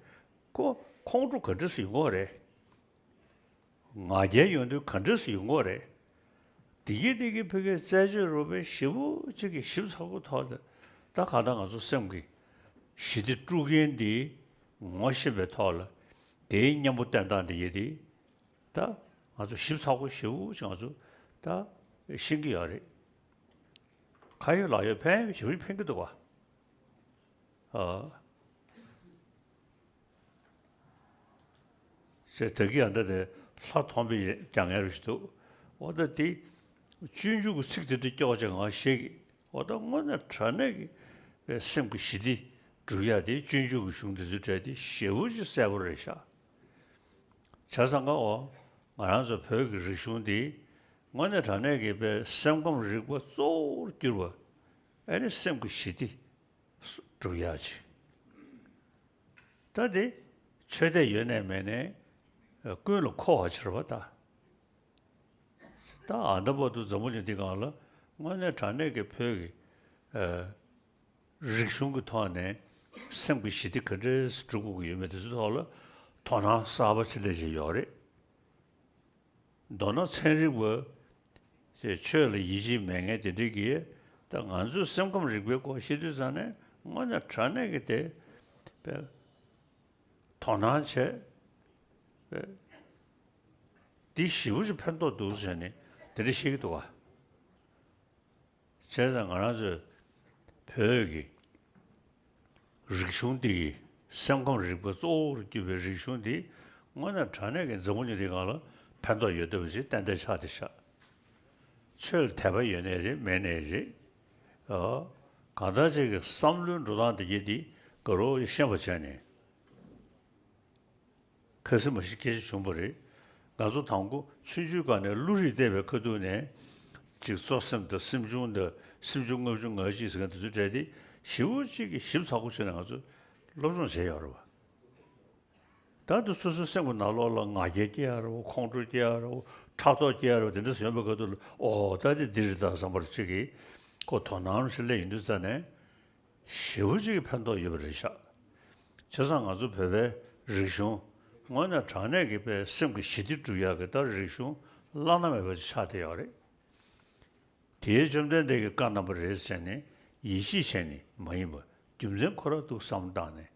ཁོ་ཁོང་ཁྲོ་ག་འདྲས་སེ་ཡོང་གི་རེད། ང་རྒྱལ་ཡོང་དུས་ག་འདྲས་སེ་ཡོང་གི་རེད། དེ་གི་དེ་གི་ཕ་གིའི་རྩད་གཅོད་རུ་བའི་ཞེ་པོ་གཅིག་གི་ཞིབ་ཚགས་པོ་ཐོག་ལ་ད་གང་ལྟར་ང་ཚོ་སེམས་ཀྱི་ཞི་བདེ་དཀྲུག་མཁན་འདི་ངོ་ཤེས་པའི་ཐོག་ལ་དེའི་གཉེན་པོ་བསྟེན་སྟངས་འདི་གི་དེ་ད་ང་ཚོ་ཞིབ་ཚགས་པོ་ཞེ་པོ་ཅིག་ང་ཚོ་ད་ཤེས་ཀྱི་ཡོད་རེད། ཁ་ཡོད་ལག་ཡོད་ཕན་ཞེ་པོ་ཕན་གྱི་འདུག་བ། ཨ། ཞེས་ད་གིན་ཡང་ད་དེ་ལྷ་མཐོང་པའི་རྒྱ་ངན་རུ་ཞིག་འདུག་འོ་ད་དེ་སྤྱོད་འཇུག་གི་ཚིག་དེ་འདྲ་སྐྱོ་ཅིག་ང་ཤེས་ཀྱི། འོ་ད་དངོས་གནས་དྲང་གནས་ཀྱི་པའི་སེམས་ཀྱི་ཞི་བདེ་སྒྲུབ་ཡ་དེ་སྤྱོད་འཇུག་གི་གཞུང་དེ་ཚོའི་གྲས་དེ་ཞེ་པོ་ཅིག་གསལ་པོ་རེད་ཤག་བྱས་ཙང་ཀ་འོ་ང་རང་ཚོ་བོད་ཀྱི་རིག་གཞུང་འདི་དངོས་གནས་དྲང་གནས་ཀྱི་པའི་སེམས་ཁམས་རིག་པ་གཙོ་བོར་གྱུར་པ། ཨ་ནི་སེམས་ཀྱི་ཞི་བདེ་སྒྲུབ་ཡག་ཅིག་ད་དེ་ཆོས་དད་ཡོད་ནའི་མེད་ནའི་ཀུན་ལ་མཁོ་བ་ཕྱིར་བ་ད། ད་ཨ་ད་བར་དུ་འཛམ་བུ་གླིང་འདི་སྒང་ལ་དངོས་གནས་དྲང་གནས་ཀྱི་བོད་ཀྱི་ཨ་རིག་གཞུང་གི་ཐོག་ནས་སེམས་ཀྱི་ཞི་བདེ་ག་འདྲས་སྒྲུབ་དགོས་ཀྱི་ཡོད་མེད་དེ་ཚོའི་ཐོག་ལ་དོ་སྣང་གསར་པ་ཅིག་སླེབས་བཞིན་ཡོད་རེད། མདོར་ན་ཚན་རིག་པ་ཅེས་ཆོས་ལ་ཡིད་ཆེས་མེད་མཁན་དེ་འདྲས་ཀྱིས་ད་ང་ཚོས་སེམས་ཁམས་རིག་པའི་སྐོར་བཤད་དུས་ཙང་ནས་དངོས་གནས་དྲང་གནས་ཀྱི་དེ་པས་དོ་སྣང་བྱས་པས་འདི་ཞེ་པོ་ཅིག་ཕན་ཐོགས་འདུག་ཟེར་ནས་དེ་འདྲས་བཤད་ཀྱི་འདུག་ག་བྱས་ཙང་ང་རང་ཚོའི་བོད་ཀྱི་རིག་གཞུང་འདི་ཡི་སེམས་ཁམས་རིག་པ་གཙོ་བོར་གྱུར་པའི་རིག་གཞུང་འདི་དངོས་གནས་དྲང་གནས་ཀྱི་འཛམ་བུ་གླིང་འདིའི་སྒང་ལ་ཕན་ཐོགས་ཡོད་བསྡད་པ་ཅིག་ཏན་ཏན་ཆགས་བསྡད་ཤག་ཆོས་ལ་དད་པ་ཡོད་ནའི་རེད་མེད་ནའི་རེད། ཨ། གང་ལྟར་ཅིག་གི་བསམ་བློའི་འགྲོ་སྟངས་འདི་གྱད་འདི་དགའ་རབ་ཤེས་པ་བྱས་ནས། ཁ་སེམས་མ་ཞིག་སྐད་ཆ་བྱུང་བ་རེད། ང་ཚོ་དང་པོ་ཆུང་ཆུང་སྒང་ནས་བློ་རིག་བལྟས་པའི་ཁ་ཐུག་ནས་ཅིག་གཙོ་སེམས་དང་སེམས་བྱུང་དང་སེམས་བྱུང་ལྔ་བཅུ་ང་གཅིག་ཟེར་མཁན་དེ་ཚོའི་གྲས་དེ་ཞེ་པོ་ཅིག་གི་ཞིབ་ཚགས་པོ་བྱས་ནས་ང་ཚོ་སློབ་སྦྱོང་བྱས་ཡོད་རེད་བ། ད་དུང་སོ་སོའི་སེམས་ཀྱི་ནང་ལོགས་ལ་ང་རྒྱལ་སྐྱེ་ཡ་རེད་བ། ཁོང་ཁྲོ་སྐྱེ་ཡ་རེད་བ། ཕྲག་དོག་སྐྱེ་ཡ་རེད་བ། དེ་འདྲ་ཡོང་པའི་ཁ་ཐུག་ལ་ཨོ་ད་དེ་འདི་རེད་ད་བསམ་པར་ཅིག་གི་ཁོ་དོ་སྣང་ཞིག་སླེབས་ཡོང་དུས་ཙ་ནས། ཞེ་པོ་ཅིག་གི་ཕན་ཐོགས་ཡོད་པ་རེད་ཤག་བྱས་ཙང་ང་ཚོ་བོད་པའི་རིག་གཞུང་དངོས་གནས་དྲང་གནས་ཀྱི་དཔེ་སེམས་ཀྱི་ཞི་བདེ་སྒྲུབ་ཡག་གི་ད་རིག་གཞུང་བླ་ན་མེད་པ་ཅིག་ཆགས་བསྡད་ཡོད་རེད། དེའི་བཅོམ་ལྡན་འདས་ཀྱིས་བཀའ་གནང་བ་རེད་ཟེར་ནས་ཡིད་ཆེས་བྱས་ནས་མ་ཡིན་པ་རྒྱུ་མཚན་ཁོ་རང་འདུག་བསམ་བློ་བཏང་ནས།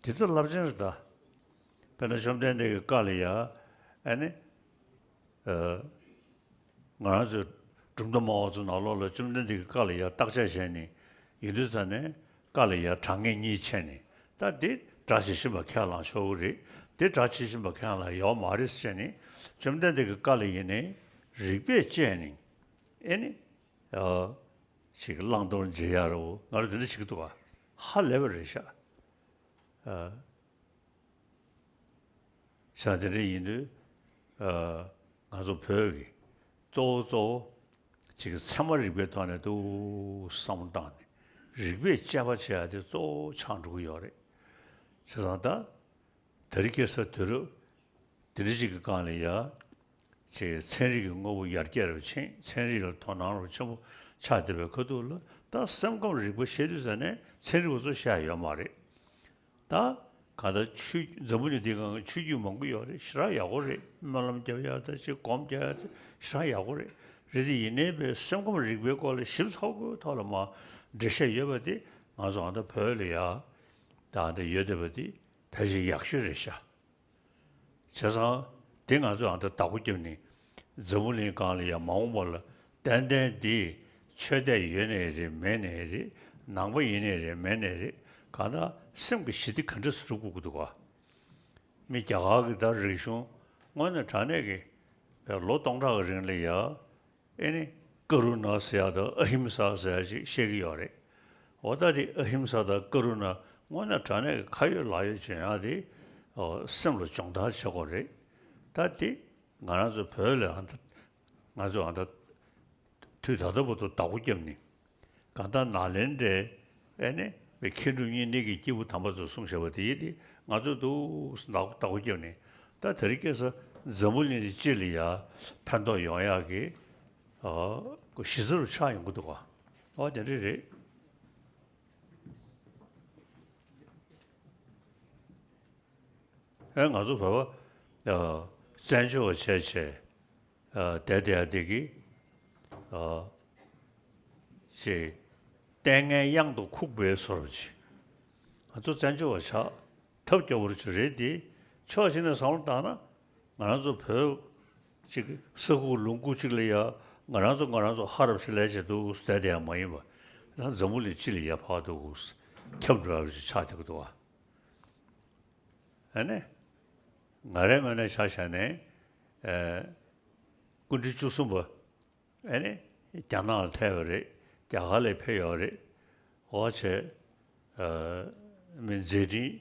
དེ་ཚོ་རླབས་ཆེན་རེད་ད། དཔེར་ན་བཅོམ་ལྡན་འདས་ཀྱི་བཀའ་ལ་ཡ། ཨ་ནི། ཨ། ང་རང་ཚོའི་གྲུབ་མཐའ་སྨྲ་བ་ཚོའི་ནང་ལོགས་ལ་བཅོམ་ལྡན་འདས་ཀྱི་བཀའ་ལ་ཡ་བརྟག་དཔྱད་བྱས་ནས་ཡིན་དུས་ཙ་ནས་བཀའ་ལ་ཡ་དྲང་ངེས་གཉིས་ཕྱེ་ནས་ད་འདི་སྒྲ་ཇི་བཞིན་པ་ཁས་བླངས་ཆོག་གི་རེད། འདི་སྒྲ་ཇི་བཞིན་པ་ཁས་བླངས་ཡོད་མ་རེད་ཟེར་ནས་བཅོམ་ལྡན་འདས་ཀྱི་བཀའ་ལ་ཡིན་ནའི་རིགས་པས་དཔྱད་ནས་ཨེ་ནི། ཨ། ཅིག་བླང་དོར་འབྱེད་ཡ་རེད་བ། ང་རང་འདི་འདྲ་བྱེད་ཀྱི་འདུག་ག་ཧ་ལས་པ་རེད་ཤག་ཨ། ཤག་དེ་འདྲ་ཡིན་དུས། ཨ། ང་ཚོ་བོད་ཀྱི་གཙོ་བོ་གཙོ་བོ་ཅིག་ཚད་མ་རིག་པའི་ཐོག་ནས་འདུག་བསམ་བློ་བཏང་ནས་རིགས་པས་དཔྱད་པ་བྱེད་ཡ་དེ་གཙོ་བོ་ཆགས་འགྲོ་གི་ཡོད་རེད། བྱས་ཙང་ད། དེ་རིང་ཁ་སང་དུས་རབས་འདི་འདྲ་ཅིག་གི་སྒང་ལ་ཡ། ཅིག་ཚན་རིག་གི་དངོས་པོ་ཡར་རྒྱས་རུ་ཕྱིན། ཚན་རིག་ལ་དོ་སྣང་རུ་ཆེན་པོ་ཆགས་བསྡད་པའི་ཁ་ཐུག་ལ་ད་སེམས་ཁམས་རིག་པ་བཤད་དུས་ཙ་ནས་ཚན་རིག་པ་ཚོ་བཤད་ཡ་ཡོད་མ་རེད། ད་གང་ལྟར་ཆོས་འཛམ་བུ་གླིང་འདིའི་སྒང་གི་ཆོས་བརྒྱུད་མང་པོ་ཡོད་རེད། ཞེ་དྲག་ཡག་པོ་རེད། སྨོན་ལམ་རྒྱབ་ཡ་དང་ཅིག་སྒོམ་རྒྱག་ཡ་དེ་ཞེ་དྲག་ཡག་པོ་རེད། རེད་དེ་ཡིན་ནའི་པའི་སེམས་ཁམས་རིག་པའི་སྐོར་ལ་ཞིབ་ཚགས་པོའི་ཐོག་ལ་མར་འགྲེལ་བཤད་ཡོད་པ་དེ་ང་ཚོ་ཨ་ད་བོད་ལ་ཡ་ད་ཨ་ད་ཡོད་བསྡད་པ་དེ་ཕལ་ཆེར་ཡག་ཤོས་རེད་ཤག་བྱས་ཙང་དེ་ང་ཚོས་ཨ་ད་བདག་པོ་བརྒྱབ་ནས་འཛམ་བུ་གླིང་སྒང་ལ་ཡང་མ་འོངས་པ་ལ་ཏན་ཏན་འདི་ཆོས་དད་ཡོད་ནའི་རེད་མེད་ནའི་རེད། ནང་པ་ཡིན་ནའི་རེད་མེད་ནའི་རེད། གང་ལྟར་སེམས་ཀྱི་ཞི་བདེ་ག་འདྲ་སེ་སྒྲུབ་དགོས་ཀྱི་འདུག་ག་མི་རྒྱ་གར་གྱི་ད་རིག་གཞུང་དངོས་གནས་དྲང་གནས་ཀྱི་བའི་ལོ་སྟོང་ཕྲག་གི་རིང་ལ་ཡ། ཨེ་ནི་ཀ་རུ་ཎ་ཟེར་ཡ་དང་ཨ་ཧིམ་ས་ཟེར་ཡ་ཅིག་བཤད་ཀྱི་ཡོད་རེད། འོ་ད་དེ་ཨ་ཧིམ་ས་དང་ཀ་རུ་ཎ་དངོས་གནས་དྲང་གནས་ཀྱི་ཁ་ཡོད་ལག་ཡོད་བྱེད་ཡ་དེ་ཨོ་སེམས་ལ་སྦྱོང་བརྡར་བྱེད་དགོས་རེད། ད་དེ་ང་རང་ཚོ་བོད་ལ་ཨ་ད་ང་ཚོ་ཨ་ད་དུས་ད་ལྟ་བར་དུ་བདག་པོ་བརྒྱབ་ནས་གང་ལྟར་ནཱ་ལེནྡྲའི་ཨེ་ནི་མཁས་གྲུབ་བསྙེན་གནས་ཀྱི་སྐྱེས་བུ་དམ་པ་ཚོས་གསུངས་བཞག་པ་དེ་ཡིན་ཏེ་ང་ཚོ་འདུག་བདག་པོ་བརྒྱབ་ནས་ད་དེ་རིང་ཁ་སང་འཛམ་བུ་གླིང་འདི་སྤྱི་ལ་ཡ་ཕན་ཐོགས་ཡོང་ཡག་གི་ཨ་གཞི་རྩ་རུ་ཆགས་ཡོང་གི་འདུག་ག་ཨོ་དེ་འདྲ་རེད། ཨེ་ང་ཚོ་བོད་པ་ཨ་བཙན་བྱོལ་བ་བྱས་བྱས་ཨ་བསྡད་བསྡད་ཡ་དེ་གི་ཨ་ཅེས་ལྟས་ངན་གཡང་དུ་ཁུག་པའི་བཟོ་འདྲ་ཅིག་ང་ཚོ་བཙན་བྱོལ་བ་ཆགས་ཐབས་སྐྱོ་པོ་ཅིག་རེད་དེ། ཕྱོགས་གཅིག་ནས་བསམ་བློ་བཏང་ན་ང་རང་ཚོ་བོད་ཅིག་ས་ཁུག་ལུང་ཁུག་ཅིག་ལ་ཡ་ང་རང་ཚོ་ང་རང་ཚོ་ཧ་རབ་ཞིག་ལས་བྱེད་འདུག་བསྡད་བསྡད་ཡ་མ་ཡིན་པ་ད་འཛམ་བུ་གླིང་སྤྱི་ལ་ཡ་ཕར་འདུག་ཁྱབ་འགྲོ་ཡ་ཅིག་ཆགས་བསྡད་ཀྱི་འདུག་བ། ཨ་ནི། ང་རའི་ངོས་ནས་ཆ་བཞག་ནས། ཨེ། སྐུ་ཕྲེང་བཅུ་གསུམ་པ། ཨ་ནི། རྒྱ་ནག་ལ་ཐལ་བ་རེད། རྒྱ་གར་ལ་ཕེབས་ཡོད་རེད། འོ་བྱས། ཨ། མི་མཛད་འཕྲིན།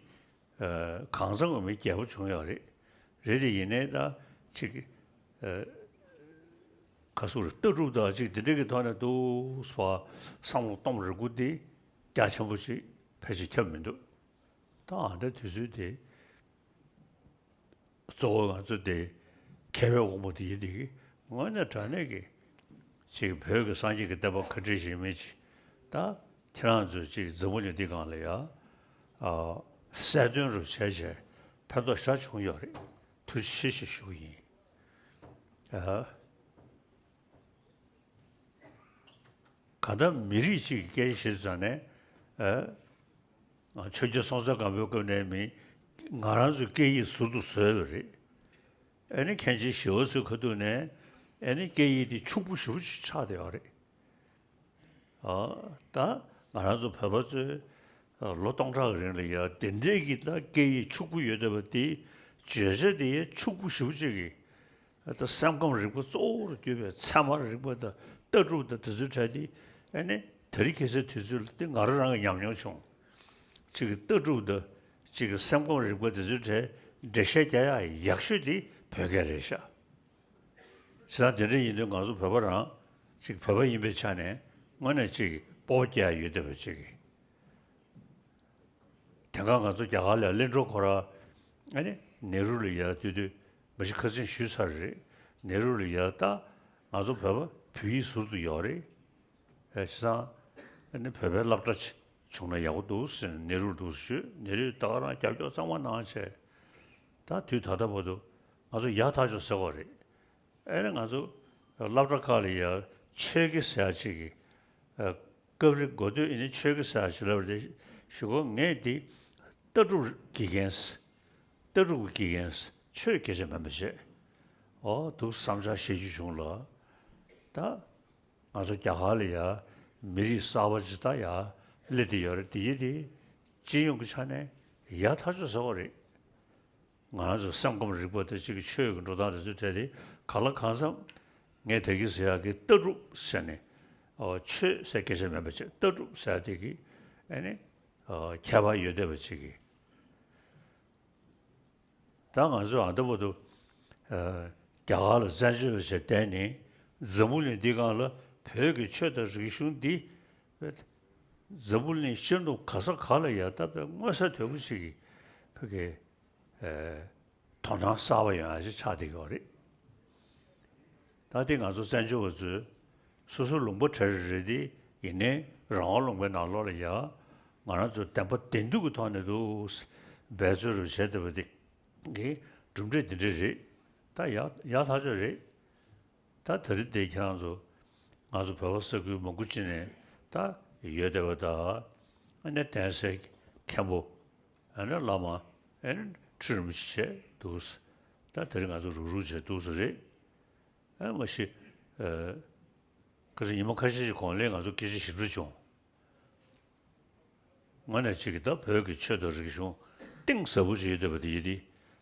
ཨ། གང་འཚམ་གྱི་མི་རྒྱས་པོ་བྱུང་ཡོད་རེད། རེད་དེ་ཡིན་ནའི་ད་ཅིག་ཨ། ག་ཟེར་ལྟ་གྲུབ་དང་ཅིག་དེ་འདྲ་གི་ཐོག་ནས་འདུག་བསམ་བློ་གཏོང་རེ་སྒུག་དེ་རྒྱ་ཆེན་པོ་ཅིག་ཕལ་ཆེར་ཁྱབ་མི་འདུག་ད་ཨ་འདྲ་དུས་ཚོད་དེ། གཙོ་བོ་ང་ཚོ་དེ་མཁས་པའི་དབང་པོ་དེ་ཡིན་དེ་གི་དངོས་གནས་དྲང་གནས་ཀྱི་ཅིག་བོད་ཀྱི་སངས་རྒྱས་ཀྱི་བསྟན་པ་ཁ་བྲལ་ཞིག་མིན་ཅིག་ད་ཁྱེད་རང་ཚོས་ཅིག་འཛམ་བུ་གླིང་འདི་སྒང་ལ་ཡ་ཨ་གསལ་སྟོན་རུ་བྱས་བྱས་ཕན་ཐོགས་ཞེ་དྲག་བྱུང་ཡོད་རེད། ཐུགས་རྗེ་ཆེ་ཞེས་ཞུ་གི་ཡིན། ཨ། གང་ལྟར་མི་རིགས་གཅིག་གི་སྐད་ཆ་བཤད་ཙང་ནས། ཨ། ཆོས་རྒྱལ་སྲོང་བཙན་སྒམ་པོའི་སྐབས་ནས་མི་ང་རང་ཚོའི་སྐད་ཡིག་ཟུར་དུ་བཟོས་པ་རེད། ཨ་ནི་མཁན་ཆེན་ཞི་བ་འཚོའི་ཁ་ཐུག་ནས་ཨ་ནི་སྐད་ཡིག་དེ་ཕྱུག་པོ་ཞེ་པོ་ཅིག་ཆགས་བསྡད་ཡོད་རེད། ཨ། ད་ང་རང་ཚོ་བོད་པ་ཚོས་ལོ་སྟོང་ཕྲག་གི་རིང་ལ་ཡ་དེ་འདྲའི་གི་ད་སྐད་ཡིག་ཕྱུག་པོ་ཡོད་བསྡད་པ་དེ་བརྗོད་བྱ་དེ་ཡ་ཕྱུག་པོ་ཞེ་པོ་ཅིག་གི། ད་སེམས་ཁམས་རིག་པ་གཙོ་བོར་གྱུར་པའི་ཚད་མ་རིག་པ་དང་ལྟ་གྲུབ་དང་དེ་ཚོའི་གྲས་དེ། ཨ་ནི་དེ་རིང་ཁ་སང་དུས་ཚོད་ལ་དེ་ང་རང་རང་གི་ཉམས་མྱོང་བྱུང་། གཅིག་གི་ལྟ་གྲུབ་དང་གཅིག་གི་སེམས་ཁམས་རིག་པ་དེ་ཚོའི་གྲས་འགྲེལ་བཤད་རྒྱག་ཡག་ཡག་ཤོས་དེ་བོད་སྐད་རེད་ཤག་བྱས་ཙང་དེ་འདྲ་ཡིན་དུས་ང་ཚོ་བོད་པ་རང་གཅིག་བོད་པ་ཡིན་པའི་ཆ་ནས་དངོས་གནས་གཅིག་སྤོབས་པ་སྐྱེ་ཡག་ཡོད་བསྡད་པ་གཅིག་གི། དེང་སང་ང་ཚོ་རྒྱ་གར་ལ་གླིང་སྒྲུང་ཁོ་ར། ཨ་ནི་ནེ་རུ་ལ་ཡར་དུས་དུས་མ་གཞི་ཁ་སང་ཞུས་ཚར་རེད། ནེ་རུ་ལ་ཡར་ད་ང་ཚོ་བོད་པ་བོད་ཡིག་ཟུར་དུ་ཡོད་རེད། ཨ། བྱས་ཙང་ཨ་ནི་བོད་པའི་སློབ་གྲྭ་ཅིག་བྱུང་ན་ཡག་པོ་འདུག་ཟེར་ནས་ནེ་རུར་འདུག་ཞུས། ནེ་རུས་ད་ག་རང་རྒྱབ་སྐྱོར་གཙང་མ་གནང་བྱས། ད་དུས་ད་ལྟ་བར་དུ་ང་ཚོ་ཡག་ཐག་ཆོད་ཟེར་བ་རེད། ཨ་ནི་ང་ཚོ་སློབ་གྲྭ་ཁག་ལ་ཡ་ཆོས་དགེ་ཟེར་ཡ་ཅིག་གི། ཨ། སྐབས་རེ་འགོ་སྟོད་ཨ་ནི་ཆོས་དགེ་ཟེར་ཡ་ཅིག་ལབ་རེད། ཞུ་གོ་ངས་འདི་ལྟ་གྲུབ་དགེ་རྒན། ལྟ་གྲུབ་ཀྱི་དགེ་རྒན། ཆོས་སྐད་ཆ་མིན་པ་བྱས། ཨོ་འདུག་བསམ་འཆར་བཤད་རྒྱུ་བྱུང་ལ། ད་ང་ཚོ་རྒྱ་གར་ལ་ཡ་མི་རིགས་གསར་པ་ཅིག་ད་ཡ་སླེབས་བསྡད་ཡོད་རེད། དེ་ཡིན་དེ་སྤྱི་ཡོངས་ཀྱི་ཆ་ནས་ཡག་ཐག་ཆོད་ཟེར་བ་རེད། ང་རང་ཚོ་སེམས་ཁམས་རིག་པ་དང་གཅིག་གི་ཆོས་ཀྱི་འགྲོ་སྟངས་དེ་ཚོའི་གྲས་དེ་གང་ལ་གང་འཚམ། ངས་ད་གིན་ཟེར་ཡག་གི་ལྟ་གྲུབ་ཟེར་ནས། ཨོ་ཆོས་ཟེར་སྐད་ཆ་མིན་པ་བྱས་ལྟ་གྲུབ་ཟེར་ཡག་དེ་གི་ཨ་ནི་ཨོ་ཁྱད་པར་ཡོད་བསྡད་པ་ཅིག་གི། ད་ང་ཚོས་ཨ་ད་བར་དུ། ཨ། རྒྱ་གར་ལ་བཙན་བྱོལ་བ་བྱས་བསྡད་ནས་འཛམ་བུ་གླིང་འདི་སྒང་ལ་བོད་ཀྱི་ཆོས་དང་རིག་གཞུང་འདི་འཛམ་བུ་གླིང་ཤར་ནུབ་ག་ས་ག་ལ་ཡ་ད་བོད་མངོན་གསལ་དོད་པོ་ཞིག་གི་བོད་ཀྱི། ཨ། དོ་སྣང་གསར་པ་ཡོང་ཡ་ཞིག་ཆགས་བསྡད་ཡོད་རེད། ད་དེ་ང་ཚོ་བཙན་བྱོལ་བ་ཚོས་སོ་སོའི་ལུང་པ་གྲས་རེ་རེ་དེ་ཡིན་ནའི་རང་དབང་ལུང་པའི་ནང་ལོགས་ལ་ཡ་ང་རང་ཚོ་བདེན་པ་བདེན་མཐུ་གི་ཐོག་ནས་འདུག་འབད་རྩོལ་རུ་བྱས་བསྡད་པ་དེ་གི་གྲུབ་འབྲས་འདི་འདྲ་རེད། ད་ཡག་ཡག་ཐག་ཆོད་རེད། ད་དེ་རིང་འདི་ཁྱེད་རང་ཚོ་ང་ཚོ་བོད་པ་ས་ཁུལ་མང་པོ་ཅིག་ནས་ད་ཡོད་བསྡད་པ་དང་། ཨ་ནི་གདན་སའི་མཁན་པོ། ཨ་ནི་བླ་མ། ཨ་ནི་ཁྲི་རིན་པོ་ཆེ་བྱས་འདུག་ད་དེ་རིང་ང་ཚོ་རུག་རུག་བྱས་འདུག་ས་རེད། ཨ་མ་གཞི། ཨ། ཁ་སང་ཉི་མ་ཁ་ཤས་ཤིག་གོང་ལ་ང་ཚོ་སྐད་ཆ་ཞིབ་ཕྲ་བྱུང་། དངོས་གནས་གཅིག་གི་ད་བོད་ཀྱི་ཆོས་དང་རིག་གཞུང་གཏིང་ཟབ་པོ་ཅིག་ཡོད་བསྡད་པ་དེ་ཡིན་དེ།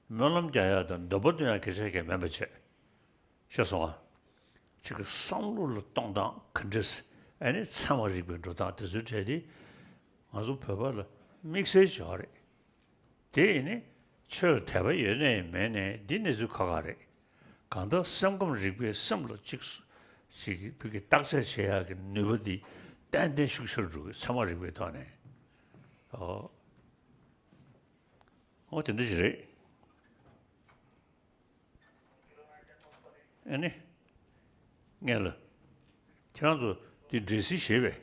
སྨོན་ལམ་རྒྱག་ཡག་དང་འདོད་པ་འདོན་ཡག་སྐད་ཆ་གང་མིན་པ་བྱས། ཤེས་སོང་ང་། གཅིག་གི་བསམ་བློ་ལ་གཏོང་སྟངས་ག་འདྲས། ཨ་ནི་ཚད་མ་རིག་པའི་འགྲོ་སྟངས་དེ་ཚོའི་གྲས་དེ་ང་ཚོ་བོད་པ་ལ་དམིགས་བསལ་ཅིག་ཡོད་རེད། དེ་ཡིན་ནི་ཆོས་ལ་དད་པ་ཡོད་ནའི་མེད་ནའི་འདི་གནས་ཚུལ་ཁག་ཁག་རེད། གང་ལྟར་སེམས་ཁམས་རིག་པའི་སེམས་ལ་གཅིག་གཅིག་བོད་ཀྱི་བརྟག་དཔྱད་བྱེད་ཡག་གི་ནུས་པ་འདི་ཏན་ཏན་ཤུགས་ཆེར་འགྲོ་གི། ཚད་མ་རིག་པའི་ཐོག་ནས། ཨོ། ཨོ་དེ་འདྲ་ཞིག་རེད། ཨ་ནི། ངས་ལ། ཁྱེད་རང་ཚོ་འདི་འདྲེ་སྲིན་ཞེས་པས།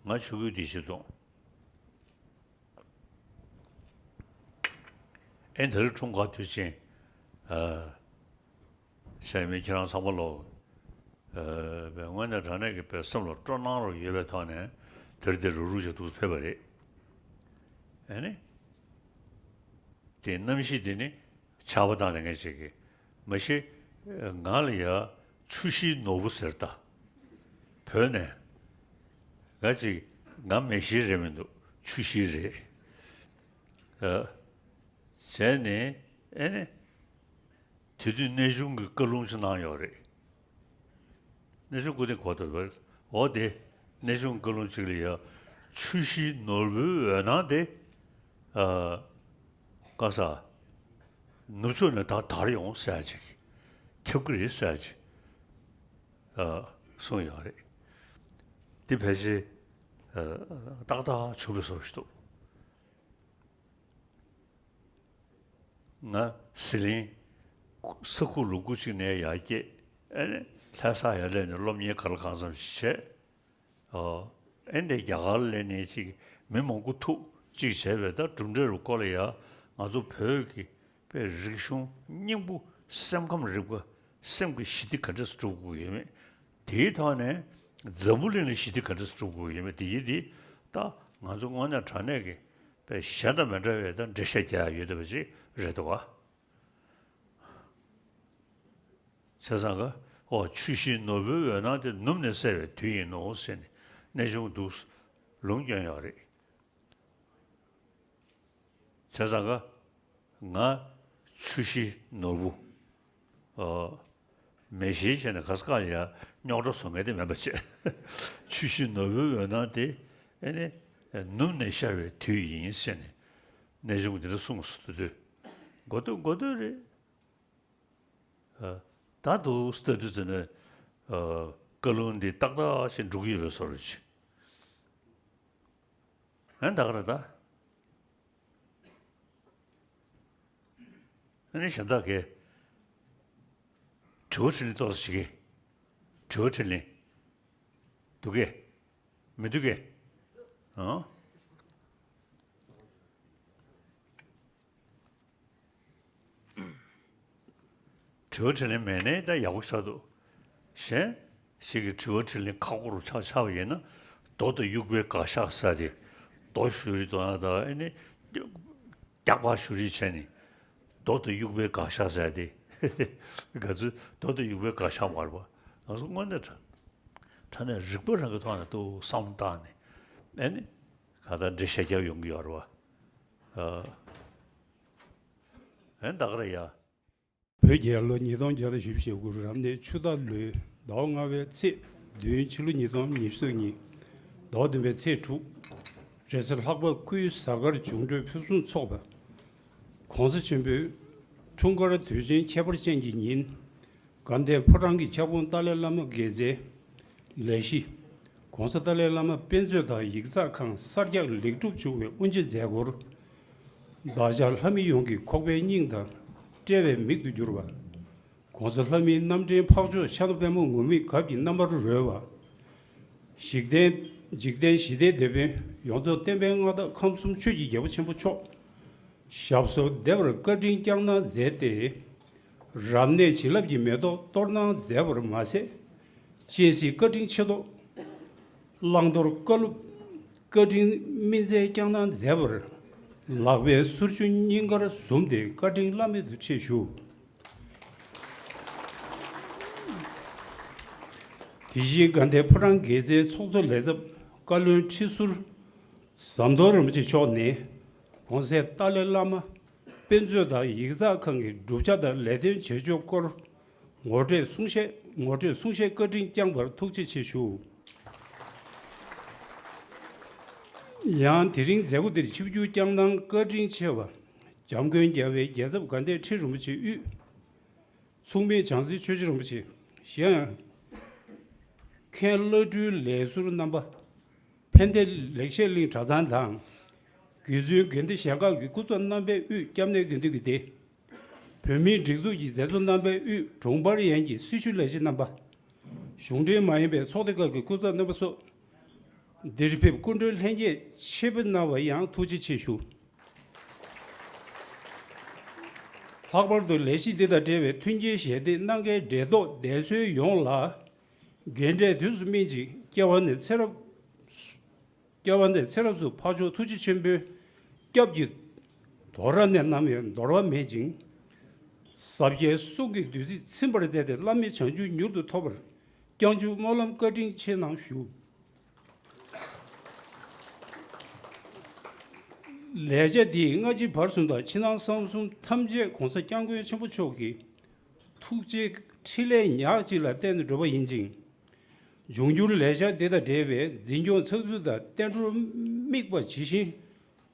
ང་ཆུ་ཁོལ་འདི་ཞིག་བཙོང་། ཨེ་ད་རེས་འཁྲུངས་སྐར་དུས་ཆེན། ཨ། ཤ་མི་ཁྱེད་རང་ཚང་མ་ལོ། ཨ། དངོས་གནས་དྲང་གནས་ཀྱི་བོད་སེམས་ལ་སྤྲོ་སྣང་རུ་ཡོད་པའི་ཐོག་ནས་དེར་དེ་རུ་རུ་ཞིག་འདུག་ཕེབས་པ་རེད། ཨ་ནི། དེ་གནམ་གཤིས་དེ་ནི་ཆར་པ་བཏང་ནས་ངས་བྱེད་ཀྱི། མ་གཞི་ང་ལ་ཡ་ཆུ་ཤེལ་ནོར་བུ་ཟེར་ད། བོད་ནས། ང་ཅིག་ང་མེ་ཤེལ་རེད་མི་འདུག་ཆུ་ཤེལ་རེད། ཨ། བྱས་ནས་ཨེ་ནས། དེ་དུས་གནས་ཆུང་གི་བཀའ་ལུང་ཅིག་གནང་ཡོད་རེད། གནས་ཆུང་སྐུ་བདེ་གོ་ཐུབ་པར། འོ་དེ། གནས་ཆུང་བཀའ་ལུང་གཅིག་ལ་ཡ། ཆུ་ཤེལ་ནོར་བུའི་འོད་སྣང་དེ། ཨ། ཀ་ས། ནུབ་ཕྱོགས་ནས་ད་དར་ཡོང་ཟེར་ཡ་ཅིག་ཁྱབ་ཀྱི་རེད་ཟེར་ཡ་ཅིག་ཨ། གསུངས་ཡོད་རེད། འདི་ཕལ་ཆེར། ཨ། ཏག་ཏག་བྱུང་བའི་བཟོ་ཞིག་འདུག་ང་ཟི་ལིང་། ས་ཁུག་ལུང་ཁུག་ཅིག་ནས་ཡར་སྐྱེས། ཨ་ནི་ལྷ་ས་ཡར་སླེབས་ནས་སློབ་གཉེར་ག་ལ་གང་འཚམ་ཞིག་བྱས། ཨོ། ཨེ་འདྲའི་རྒྱ་གར་ལ་སླེབས་ནས་ཅིག་མི་མང་པོ་ཐུག་ཅིག་བྱས་པས། ད་གྲུབ་འབྲས་རུ་སྐོར་ལ་ཡ་ང་ཚོ་བོད་ཀྱི་པའི་རིག་གཞུང་སྙིང་པོ། སེམས་ཁམས་རིག་པ་ སེམས་ཀྱི་ཞི་བདེ་ག་འདྲས་སེ་སྒྲུབ་དགོས་ཡོད་མེད། དེའི་ཐོག་ནས་འཛམ་བུ་གླིང་ལ་ཞི་བདེ་ག་འདྲས་སེ་སྒྲུབ་དགོས་ཡོད་མེད་དེ་ཡིན་དེ། ད་ང་ཚོ་དངོས་གནས་དྲང་གནས་ཀྱི་དཔེ་གཞན་དང་མི་འདྲ་བའི་ད་འགྲེལ་བཤད་རྒྱག་ཡ་ཡོད་བསྡད་པ་ཅིག་རེད་འདུག་ག། བྱས་ཙང་ག། ཨོ་ཆུ་ཤིང་ནོར་བུའི་འོད་སྣང་དེ་ནུབ་ནས་གསལ་བའི་དུས་ཡིན་ནོ་ཟེར་ནས་གནས་ཆུང་འདུག་ལུང་བསྐྱོན་ཡོད་རེད། བྱས་ཙང་ག། ང་ཆུ་ཤིང་ནོར་བུ། ཨོ། མེ་ཤིང་བྱས་ནས་ག་ས་ག་ཡ་རྙོག་དྲ་བཟོ་མཁན་དེ་མིན་པ་བྱས། ཆུ་ཤིང་ནོར་བུའི་འོད་སྣང་དེ་ཨེ་ནི་ནུབ་ནས་ཤར་བའི་དུས་ཡིན་ཟེར་ནས་གནས་ཆུང་འདི་འདྲ་གསུངས་སོང་དུས། མགོ་ཐོག་མགོ་ཐོག་རེད། ད་དུ་ལྟ་དུས་ཙམ་ནས་བཀའ་ལུང་འདི་ཏག་ཏག་ཞིག་འགྲུབ་ཀྱི་ཡོད་པའི་བཟོ་འདྲ་ཅིག་ཨ་ནི་ད་ག་རེད་ད། ཨ་ནི་གཞན་དག་གིས་དྲི་བ་དྲིས་ལན་ཏོག་ཙམ་བྱེད་ཀྱི། དྲི་བ་དྲིས་ལན། འདུག་གས། མི་འདུག་གས། ཨང་། དྲི་བ་དྲིས་ལན་མེད་ནའི་ད་ཡག་པོ་ཆགས་འདུག་གཞན་ཞིག་གིས་དྲི་བ་དྲིས་ལན་ཁག་པོ་རུ་ཆགས་ཆགས་པ་ཡིན་ན། རྡོ་དང་དབྱུག་པའི་དགག་བཞག་ཟེར་དེ། རྡོ་གཞུ་རེས་དང་ད་ཨེ་ནི། རྒྱག་པ་གཞུ་རེས་བྱས་ནས། རྡོ་དང་དབྱུག་པའི་དགག་བཞག་ཟེར་དེ། ག་ཚོད་རྡོ་དང་དབྱུག་པའི་དགག་བཞག་མ་རེད་པ། ང་ཚོ་དངོས་གནས་དྲང་དྲང་གནས་རིག་པ་རང་གི་ཐོག་ནས་ཏོག་བསམ་བློ་བཏང་ནས། ཨེ་ནི། ག་ད་འགྲེལ་བཤད་རྒྱག་ཡོང་གི་ཡོད་རེད་པ། ཨ། ཨེ་ད་ག་རེད་ཡ། བོད་རྒྱལ་ལོ་ཉིས་སྟོང་བརྒྱ་དང་བཞི་བཅུ་ཞེ་དགུ་རབ་གནས་ཆུ་རྟ་ལོའི་ཟླ་བ་ལྔ་པའི་ཚེས་བདུན་ཕྱི་ལོ་ཉིས་སྟོང་ཉི་ཤུ་རྩ་གཉིས། ཟླ་བ་བདུན་པའི་ཚེས་དྲུག་རེས་གཟའ་ལྷག་པ་སྐུའི་གཟའ་སྐར་འབྱུང་འཕྲོད་ཕུན་སུམ་ཚོགས་པ། ༸གོང་ས་ཆེན་པོའི་འཁྲུངས་སྐར་དུས་ཆེན་ཁྱད་པར་ཅན་གྱི་ཉིན། དགའ་ལྡན་ཕོ་བྲང་གི་ཕྱག་སྤུངས་ཏཱ་ལའི་བླ་མ་དགེ་རྩའི་ལས་གཞི། ༸གོང་ས་ཏཱ་ལའི་བླ་མ་དཔེ་མཛོད་དང་ཡིག་ཚགས་ཁང་གསར་རྒྱག་ལེགས་གྲུབ་བྱུང་བའི་དབུ་འབྱེད་མཛད་སྒོར། བདག་ཅག་ལྷ་མི་ཡོངས་ཀྱི་ཁོག་པའི་སྙིང་དང་དཔྲལ་བའི་མིག་ཏུ་གྱུར་པ། ༸གོང་ས་ལྷ་མིའི་རྣམ་འདྲེན་འཕགས་མཆོག་ཤཱནྟ་པདྨ་ངུར་སྨྲིག་གབ་ཀྱི་རྣམ་པར་རོལ་བ། འཇིག་རྟེན་འཇིག་རྟེན་ཞི་བདེའི་དེད་དཔོན་ཡོངས་རྫོགས་བསྟན་པའི་མངའ་བདག་ཁམས་གསུམ་ཆོས་ཀྱི་རྒྱལ་པོ་ཆེན་པོ་མཆོག་ཞབས་སོར་བདེ་བར་བཀའ་དྲིན་བསྐྱངས་གནང་མཛད་དེ། རབ་གནས་བྱིན་རླབས་ཀྱི་མེ་ཏོག་གཏོར་གནང་མཛད་པར་མ་ཟད། སྤྱན་གཟིགས་བཀའ་དྲིན་ཆེ་མདོག་བླང་དོར་བཀའ་སློབ་བཀའ་དྲིན་སྨིན་སྩལ་བསྐྱངས་གནང་མཛད་པར། ལག་པའི་གསུར་ཆུ་སྙིང་གར་ཟུམ་སྟེ་བཀའ་དྲིན་བླ་མེད་དུ་ཆེ་ཞུ། དེ་བཞིན་དགའ་ལྡན་ཕོ་བྲང་དགེ་རྩའི་ཚོགས་གཙོ་ལས་ཚབ་བཀའ་བློན་ཁྲི་ཟུར་ཟམ་གདོང་རིན་པོ་ཆེ་མཆོག་ནས་༸གོང་ས་ཏཱ་ལའི་བླ་མ་དཔེ་མཛོད་དང་ཡིག་ཚགས་ཁང་གི་བསྒྲུབ་བྱ་དང་ལས་དོན་བྱེད་ཕྱོགས་སྐོར་ངོ་སྤྲོད་གསུང་བཤད་ངོ་སྤྲོད་གསུང་བཤད་བཀའ་དྲིན་བསྐྱངས་པར་ཐུགས་རྗེ་ཆེ་ཞུ། ཡང་དེ་རིང་མཛད་སྒོ་འདིར་ཆིབས་བསྒྱུར་བསྐྱངས་གནང་བཀའ་དྲིན་ཆེ་བ། འཇམ་མགོན་རྒྱལ་བའི་རྒྱལ་ཚབ་དགའ་ལྡན་ཁྲི་རིན་པོ་ཆེ་དབུས། མཚུངས་མེད་བྱང་རྩེ་ཆོས་རྗེ་རིན་པོ་ཆེ། གཞན་ཡང་། མཁན་བླ་སྤྲུལ་ལས་ཟུར་རྣམ་པ། ཕན་བདེ་ལེགས་བཤད་གླིང་གྲྭ་ཚང་དང་། དགེ་བཙུན་དགེ་འདུན་གཞན་ཁག་གི་སྐུ་ཚབ་རྣམ་པའི་དབུས་སྐྱབས་གནས་དགེ་འདུན་གྱི་སྡེ། བོད་མིའི་སྒྲིག་འཛུགས་ཀྱི་མཛད་གཙོ་རྣམ་པའི་དབུས་དྲུང་འཕར་ཡན་གྱི་སྲི་ཞུ་ལས་བྱེད་རྣམ་པ། གཞུང་འབྲེལ་མ་ཡིན་པའི་ཚོགས་སྡེ་ཁག་གི་སྐུ་ཚབ་རྣམ་པ་སོགས། འདིར་ཕེབས་སྐུ་མགྲོན་ལྷན་རྒྱས་ཆེད་ཕེབས་གནང་བ་ཡང་ཐུགས་རྗེ་ཆེ་ཞུ། ལྷག་པར་དུ་ལས་གཞི་འདི་དང་འབྲེལ་བའི་མཐུན་རྐྱེན་ཞལ་འདེབས་གནང་མཁན་འབྲེལ་ཐོགས་གདན་སའི་ཡོངས་ལ། རྒན་གྲས་དུས་སུ་སྨིན་ཅིང་སྐྱེ་བ་ནས་ཚེ་རབས། སྐྱེ་བ་ནས་ཚེ་རབས་སུ་འཕགས་མཆོག་ཐུགས་རྗེ་ཆེན་པོའི་སྐྱབས་ཀྱི་དོ་ར་ནས་ནམ་ཡང་འདོར་བ་མེད་ཅིང་། ཟབ་རྒྱས་གསུང་གི་བདུད་རྩི་ཚིམ་པར་མཛད་དེ་བླ་མེད་བྱང་ཆུབ་མྱུར་དུ་ཐོབ་པར་བསྐྱང་ཆུབ་སྨོན་ལམ་བཀའ་དྲིན་ཆེ་གནང་ཞུ། ལས་བྱ་འདིས་སྔ་ཕྱི་བར་གསུམ་དང་ཕྱི་ནང་གསང་གསུམ་ཐམས་ཅད་༸གོང་ས་༸སྐྱབས་མགོན་ཆེན་པོ་མཆོག་གི་ཐུགས་རྗེ་ཕྲིན་ལས་ཉག་གཅིག་ལ་བརྟེན་ནས་འགྲུབ་པ་ཡིན་ཅིང་། འབྱུང་འགྱུར་ལས་བྱ་འདི་དང་འབྲེལ་བའི་འཛིན་སྐྱོང་ཚགས་ཚུད་དང་བསྟན་འགྲོར་དམིགས་པ་ཇི་བཞིན་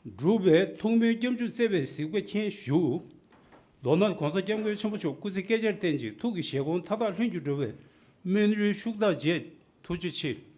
སྒྲུབ་པའི་ཐུགས་སྨོན་སྐྱབས་འཇུག་བརྩེ་བས་གཟིགས་པ་མཁྱེན་ཞུ། མདོར་ན་༸གོང་ས་༸སྐྱབས་མགོན་ཆེན་པོ་མཆོག་སྐུ་ཚེ་བསྐལ་བརྒྱར་བརྟན་ཅིང་ཐུགས་ཀྱི་བཞེད་དགོངས་མཐའ་དག་ལྷུན་གྱིས་འགྲུབ་པའི་སྨོན་འདུན་ཤུགས་དྲག་བཅས། ཐུགས་རྗེ་ཆེ།